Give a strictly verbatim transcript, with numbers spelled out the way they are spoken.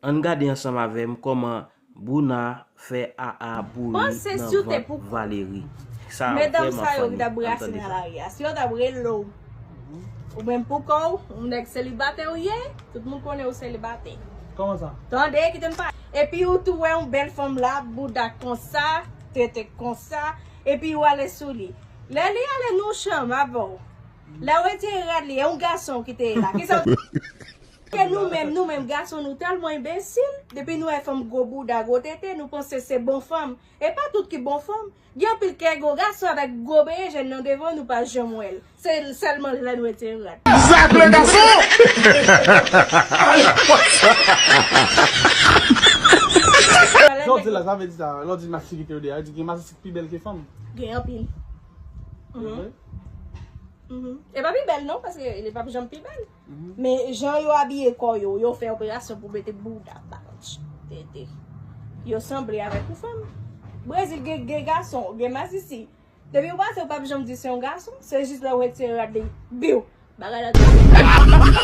Ann gade ansanm avè m kòman Bruna fè A A bouri nan vant Valery. Sa vrèman funny, ann tande sa. Medam sa yo ki t ap brase nan lari a, si yo t ap rele w, ou menm pou kò w, yon nèg selibatè ou ye, tout moun konnen ou selibatè. Kòman sa? Tande, kite m pale. Epi ou tou wè yon bèl fanm la, bouda konsa, tete konsa, epi ou ale sou li. Lè li ale nou chanm avè w. Lè w retire rad li, e yon gason ki te ye la. Kisa w Ke nou menm, nou menm gason, nou tèlman enbesil. Depi nou wè fanm gwo bouda, gwo tete, nou panse se bon fanm. E pa tout ki bon fanm. Gen anpil kè gwo gason avèk gwo beye jèn nan devan, nou pa janm wè l. Se sèlman lè nou retire rad. Zak le gason! Sa w di la, sa vle di sa. Lè w di masisi ki te yo de a, di gen masisi ki pi bèl ke fanm. Gen anpil. Mhm. Mhm. E pa pi bèl non, paske li p ap janm pi bèl. Mhm. Men jan yo abiye kò yo, yo fè operasyon pou mete bouda, bant, tete. Yo sanble avèk yon fanm. Brezil gen, gen gason, gen masisi. Depi w pase, ou p ap janm di se yon gason, se jis lè w retire rad li, biw! Bagay la tou.